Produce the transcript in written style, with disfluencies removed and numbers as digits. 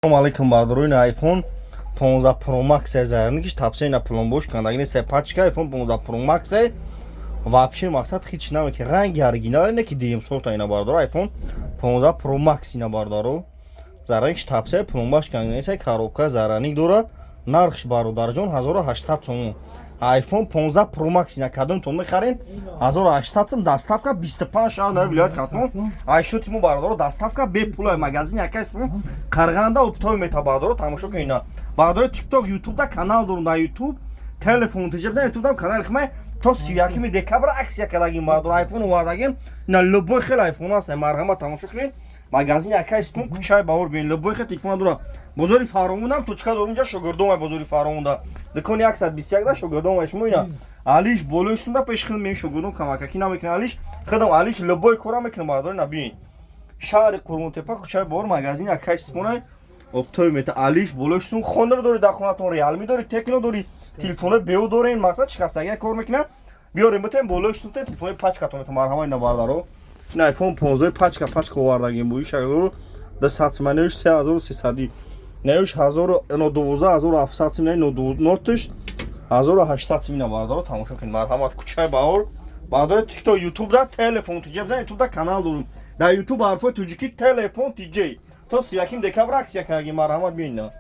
Салом алейкум, бардорони. iPhone 15 Pro Max зарядникиш тапсаи на пломбош кандагини, се пачка iPhone 15 Pro Max. Вообще, мақсад, ҳеч наме ки ранги оригинал не ки дуюм сорта. Ина, бардоро, iPhone 15 Pro Max. Ина, бардоро, зарядникиш тапсаи пломбаш кандагини, се коробка зарядник дора. Нархш, бародарҷон, 1800 сомон. iPhone 15 Pro Max. Ина, кадомтон мехарен, 1800 сом, доставка 25 шаҳр на вилоят Хатлон. Айшоти мо, бародаро, доставка бепула. Магазин якастмо, Қарғанда, оптовый мета. Бародаро, тамошо кун. Ина, бародаро, TikTok, YouTube да канал дорум. Дар YouTube телефон тиҷаб, дар YouTube дам канали хмай. То 31 декабр акция кардагим, бародаро, iPhone овардагим. Ина, любой хел iPhone аст, марҳамат, тамошо кунед. Магазин якастмо, кӯчаи Баҳор бин, любой хел телефон дора. Бозори Фаромунам точка дорум, инҷа шогирдомай. Бозори Фаромунда дукони 121 да шогирдомай шумо. Ина, алиш болои сунда пеш хидм мем, шогирдом камакаки намекунам, алиш хидм, алиш любой кора мекунам, бародаро. Ина, бин, шаҳри Қурғонтепа, кӯчаи Баҳор, магазин якастмонай, оптовый мета. Алиш болои сун. Хонро дори дар хонатон, Реалми дори, Техно дори, телефонои бео дорен, мақсад, шикастагия кор мекунам, биёрем, битем болои сун, телефони пачкатон метам. Марҳамат. Ина, бародаро, ин iPhone 15 пачка пачка овардагим, буи шаҳрдору 200 сум, наюш 3300, наюш 12700 сум, нотиш 1800 сум. Ина, бародаро, тамошо кунед. Марҳамат, кӯчаи Баҳор. Бародаро, TikTok, YouTube да телефон тиҷа бизан, YouTube да канал дорум. Дар YouTube ҳарфои тоҷикӣ телефон тиҷ. То 31 декабр акция кардагим, марҳамат, биёин.